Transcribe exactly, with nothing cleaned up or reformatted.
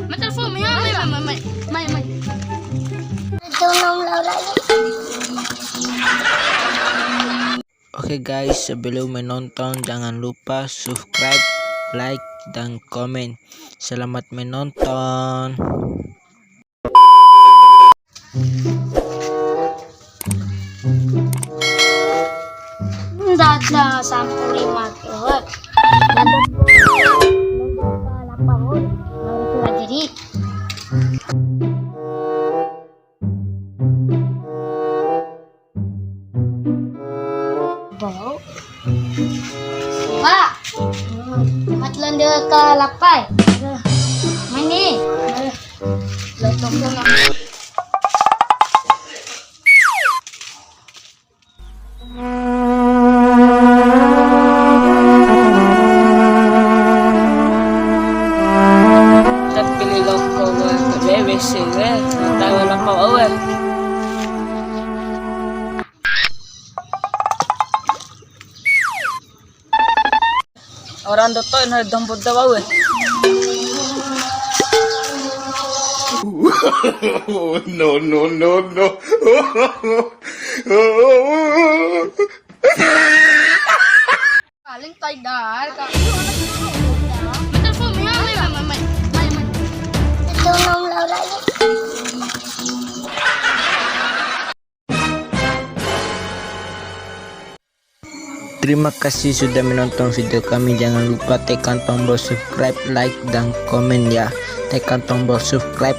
Mai telepon, mai, mai, mai, mai, mai, mai. Oke guys, sebelum menonton jangan lupa subscribe, like, dan komen. Selamat menonton. Ndada sampuri matu. Ndada. Ndada lapahun. Jadi. Bau. Pak. Mat landa ka lapai. Mani. Lotok na. Tapi loko we, be wese we, tawa loko we. Orang doto na dombo dawa we. No, no, no, no. Paling tai dar ka. Mai telepon, mai, mai, mai, mai, mai, mai. Tolong Laura. Terima kasih sudah menonton video kami. Jangan lupa tekan tombol subscribe, like, dan komen ya. Tekan tombol subscribe,